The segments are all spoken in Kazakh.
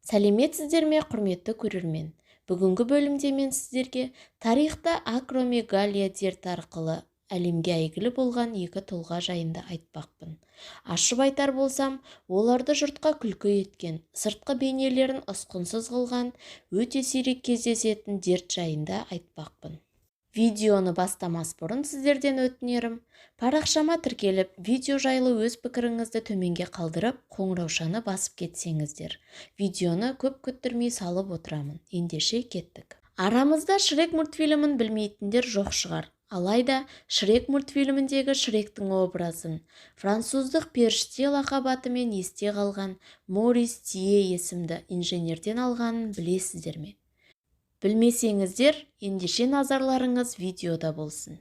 Сәлеметсіздер ме, құрметті көрермен! Бүгінгі бөлімде мен сіздерге тарихта акромегалия дерті арқылы әлемге әйгілі болған екі тұлға жайында айтпақпын. Ашып айтар болсам, оларды жұртқа күлкі еткен, сыртқы бейнелерін ұсқынсыз қылған, өте сирек кездесетін дерт жайында айтпақпын. Видеоны бастамас бұрын сіздерден өтінерім: парақшама тіркеліп, видео жайлы өз пікіріңізді төменге қалдырып, қоңыраушаны басып кетсеңіздер. Видеоны көп күттірмей салып отырамын. Ендеше, кеттік. Арамызда «Шрек» мультфильмін білмейтіндер жоқ шығар. Алайда «Шрек» мультфильміндегі Шректің образын француздық періште лақап атымен есте қалған Морис Тье есімді инженерден алғанын білесіздер ме? Білмесеңіздер, ендеше назарларыңыз видеода болсын.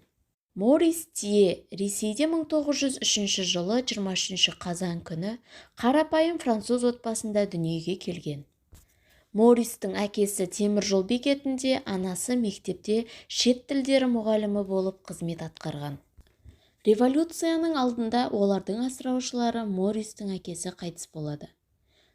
Морис Тье Ресейде 1903 жылы 23 қазан күні қарапайым француз отбасында дүниеге келген. Мористің әкесі теміржол бекетінде, анасы мектепте шет тілдері мұғалімі болып қызмет атқарған. Революцияның алдында олардың асыраушылары, Мористің әкесі қайтыс болады.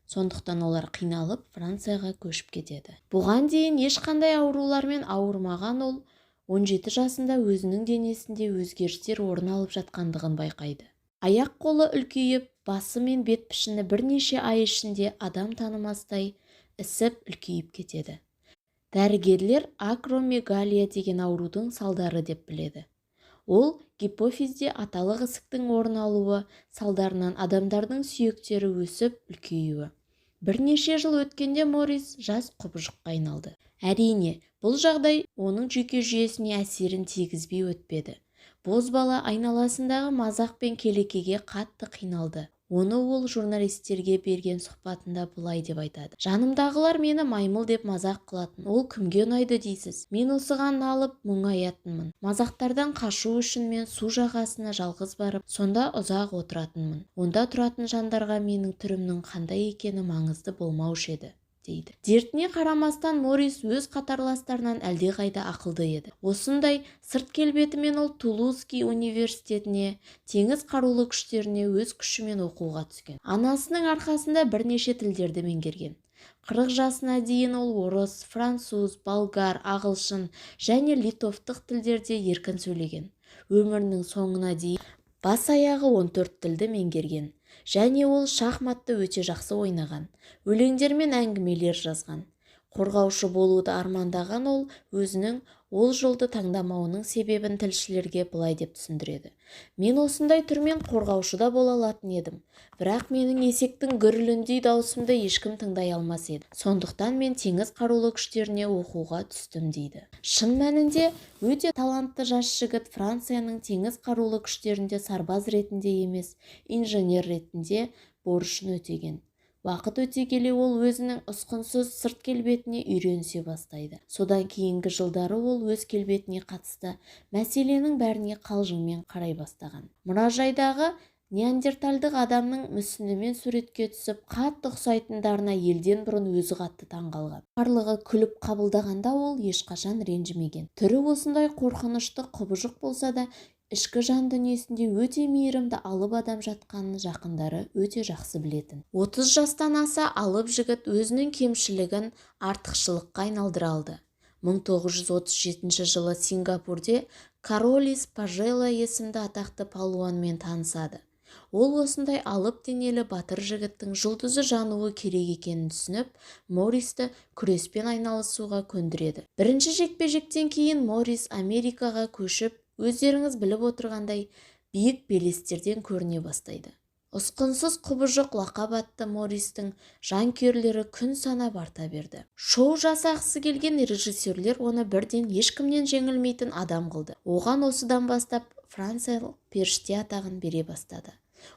Сондықтан олар қиналып, Францияға көшіп кетеді. Бұған дейін ешқандай аурулармен ауырмаған ол 17 жасында өзінің денесінде өзгерістер орын алып жатқандығын байқайды. Аяқ-қолы үлкейіп, басы мен бет пішіні бірнеше ай ішінде адам танымастай ісіп, үлкейіп кетеді. Дәрігерлер акромегалия деген аурудың салдары деп біледі. Ол гипофизде аталық ісіктің орын алуы салдарынан адамдардың сүйектері өсіп, үлкеюі. Бірнеше жыл өткенде Морис жас құбыжыққа айналды. Әрине, бұл жағдай оның жүйке жүйесіне әсерін тигізбей өтпеді. Бозбала айналасындағы мазақ пен келекеге қатты қиналды. Оны ол журналистерге берген сұхбатында былай деп айтады: «Жанымдағылар мені маймыл деп мазақ қылатын. Ол кімге ұнайды дейсіз? Мен осыған налып, мұңаятынмын. Мазақтардан қашу үшін мен су жағасына жалғыз барып, сонда ұзақ отыратынмын. Онда тұратын жандарға менің түрімнің қандай екені маңызды болмаушы еді», – дейді. Дертіне қарамастан, Морис өз қатарластарынан әлдеқайда ақылды еді. Осындай сырт келбетімен ол Тулузский университетіне, теңіз қарулы күштеріне өз күшімен оқуға түскен. Анасының арқасында бірнеше тілдерді меңгерген. 40 жасына дейін ол орыс, француз, болгар, ағылшын және литовтық тілдерде еркін сөйлеген. Өмірінің соңына дейін бас-аяғы 14 тілді меңгерген. Және ол шахматты өте жақсы ойнаған, өлеңдер мен әңгімелер жазған. Қорғаушы болуды армандаған ол өзінің ол жолды таңдамауының себебін тілшілерге былай деп түсіндіреді: «Мен осындай түрмен қорғаушы да бола алатын едім, бірақ менің есектің гүріліндей даусымды ешкім тыңдай алмас еді. Сондықтан мен теңіз қарулы күштеріне оқуға түстім», – дейді. Шын мәнінде, өте талантты жас жігіт Францияның теңіз қарулы күштерінде сарбаз ретінде емес, инженер ретінде борышын өтеген. Уақыт өте келе ол өзінің ұсқынсыз сырт келбетіне үйренісе бастайды. Содан кейінгі жылдары ол өз келбетіне қатысты мәселенің бәріне қалжыңмен қарай бастаған. Мұражайдағы неандерталдық адамның мүсінімен суретке түсіп, қатты ұқсайтындарына елден бұрын өзі қатты таңғалған. Барлығы күліп қабылдағанда, ол ешқашан ренжімеген. Түрі осындай қорқынышты құбыжық болса да, ішкі жан дүниесінде өте мейірімді алып адам жатқанын жақындары өте жақсы білетін. 30 жастан аса алып жігіт өзінің кемшілігін артықшылыққа айналдыра алды. 1937 жылы Сингапурде Каролис Пажела есімді атақты палуанмен танысады. Ол осындай алып денелі батыр жігіттің жұлдызы жануы керек екенін түсініп, Мористі күреспен айналысуға көндіреді. Бірінші жекпе-жектен кейін Морис Америкаға көшіп, өздеріңіз біліп отырғандай, биік белестерден көріне бастайды. Ұсқынсыз құбыжық лақап атты Мористің жанкүйерлері күн санап арта берді. Шоу жасағысы келген режиссерлер оны бірден ешкімнен жеңілмейтін адам қылды. Оған осыдан бастап франциялық періште атағын бере бастады.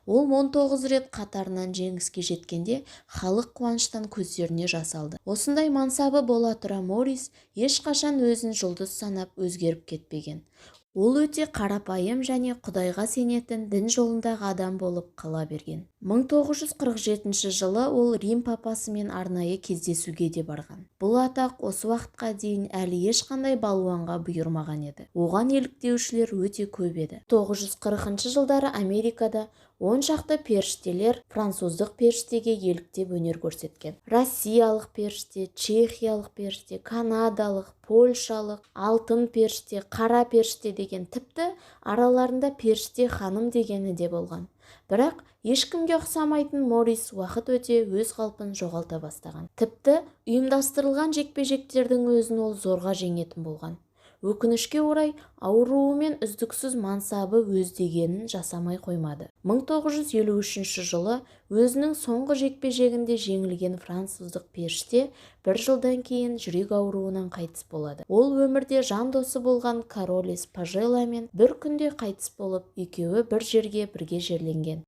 Ол 19 рет қатарынан жеңіске жеткенде, халық қуаныштан көздеріне жас алды. Осындай мансабы бола тұра, Морис ешқашан өзін жұлдыз санап, өзгеріп кетпеген. Ол өте қарапайым және Құдайға сенетін, дін жолындағы адам болып қала берген. 1947 жылы ол Рим папасымен арнайы кездесуге де барған. Бұл атақ осы уақытқа дейін әлі ешқандай балуанға бұйырмаған еді. Оған еліктеушілер өте көп еді. 1940 жылдары Америкада Он шақты періштелер француздық періштеге еліктеп өнер көрсеткен. Россиялық періште, чехиялық періште, канадалық, польшалық, алтын періште, қара періште деген, тіпті араларында періште ханым дегені де болған. Бірақ ешкімге ұқсамайтын Морис уақыт өте өз қалпын жоғалта бастаған. Тіпті ұйымдастырылған жекпе-жектердің өзін ол зорға жеңетін болған. Өкінішке орай, ауруымен үздіксіз мансабы өз дегенін жасамай қоймады. 1953 жылы өзінің соңғы жекпе-жегінде жеңілген француздық періште бір жылдан кейін жүрек ауруынан қайтыс болады. Ол өмірде жан досы болған Каролис Пажеламен бір күнде қайтыс болып, екеуі бір жерге бірге жерленген.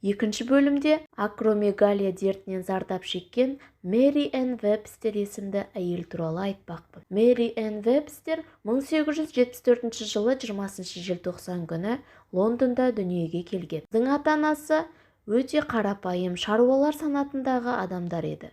Екінші бөлімде акромегалия дертінен зардап шеккен Мэри Энн Вебстер есімді әйел туралы айтпақпын. Мэри Энн Вебстер 1874 жылы 20 желтоқсан күні Лондонда дүниеге келген. Қыздың ата-анасы өте қарапайым шаруалар санатындағы адамдар еді.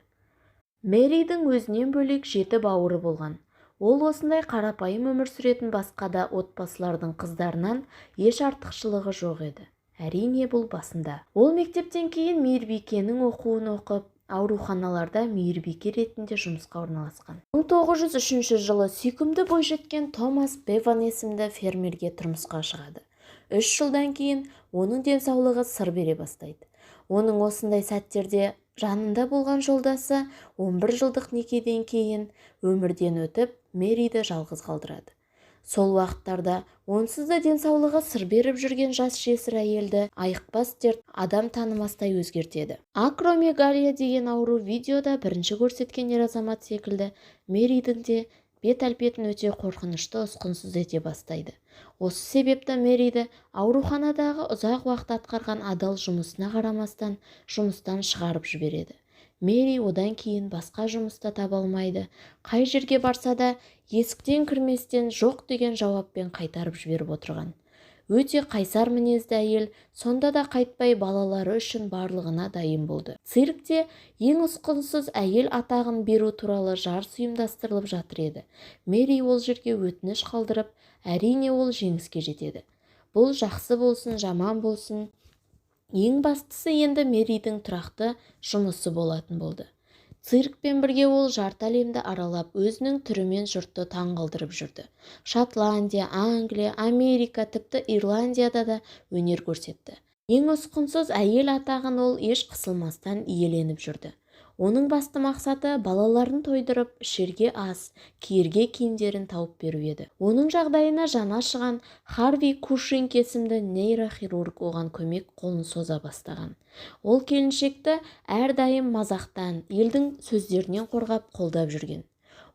Мэридің өзінен бөлек 7 бауыры болған. Ол осындай қарапайым өмір сүретін басқа да отбасылардың қыздарынан еш артықшылығы жоқ еді. Әрине, бұл басында. Ол мектептен кейін мейірбикенің оқуын оқып, ауруханаларда мейірбике ретінде жұмысқа орналасқан. 1903 жылы сүйкімді бойжеткен Томас Беван есімді фермерге тұрмысқа шығады. 3 жылдан кейін оның денсаулығы сыр бере бастайды. Оның осындай сәттерде жанында болған жолдасы 11 жылдық некеден кейін өмірден өтіп, Мэриді жалғыз қалдырады. Сол уақыттарда онсыз да денсаулығы сыр беріп жүрген жас жесір әйелді айықпас дерт адам танымастай өзгертеді. Акромегалия деген ауру видеода бірінші көрсеткен ер азамат секілді Мэридің де бет әлпетін өте қорқынышты ұсқынсыз ете бастайды. Осы себепті Мэриді ауруханадағы ұзақ уақыт атқарған адал жұмысына қарамастан жұмыстан шығарып жібереді. Мэри одан кейін басқа жұмыста таба алмайды. Қай жерге барса да есіктен кірместен жоқ деген жауаппен қайтарып жіберіп отырған. Өте қайсар мінезді әйел сонда да қайтпай балалары үшін барлығына дайын болды. Циркте ең ұсқынсыз әйел атағын беру туралы жарыс ұйымдастырылып жатыр еді. Мэри ол жерге өтініш қалдырып, әрине ол жеңіске жетеді. Бұл жақсы болсын, жаман болсын, ең бастысы енді Мэридің тұрақты жұмысы болатын болды. Циркпен бірге ол жарты әлемді аралап, өзінің түрімен жұртты таңғалдырып жүрді. Шотландия, Англия, Америка, тіпті Ирландияда да өнер көрсетті. Ең ұсқынсыз әйел атағын ол еш қысылмастан иеленіп жүрді. Оның басты мақсаты балаларын тойдырып, ішерге ас, киерге киімдерін тауып беру еді. Оның жағдайына жаны ашыған Харви Кушинг есімді нейрохирург оған көмек қолын соза бастаған. Ол келіншекті әрдайым мазақтан, елдің сөздерінен қорғап, қолдап жүрген.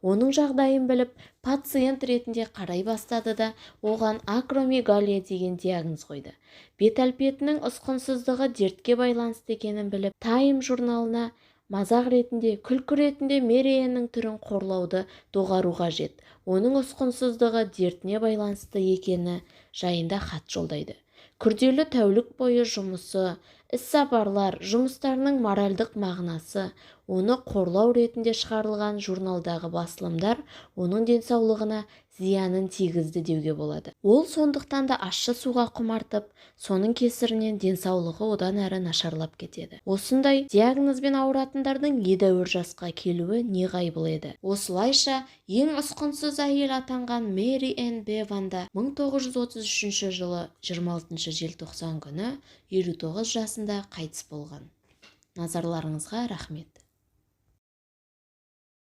Оның жағдайын біліп, пациент ретінде қарай бастады да, оған акромегалия деген диагноз қойды. Бет әлпетінің ұсқынсыздығы дертке байланысты екенін біліп, Time журналына мазақ ретінде, күлкі ретінде Мэри Эннің түрін қорлауды доғару қажет. Оның ұсқынсыздығы дертіне байланысты екені жайында хат жолдайды. Күрделі тәулік бойы жұмысы, іссапарлар, жұмыстарының моральдық мағынасы, оны қорлау ретінде шығарылған журналдағы басылымдар оның денсаулығына зиянын тигізді деуге болады. Ол сондықтан да ащы суға құмартып, соның кесірінен денсаулығы одан әрі нашарлап кетеді. Осындай диагнозбен ауыратындардың едәуір жасқа келуі неғайбыл еді. Осылайша, ең ұсқынсыз әйел атанған Мэри Энн Беван да 1933 жылы 26 желтоқсан күні 59 жасында қайтыс болған. Назарларыңызға рахмет.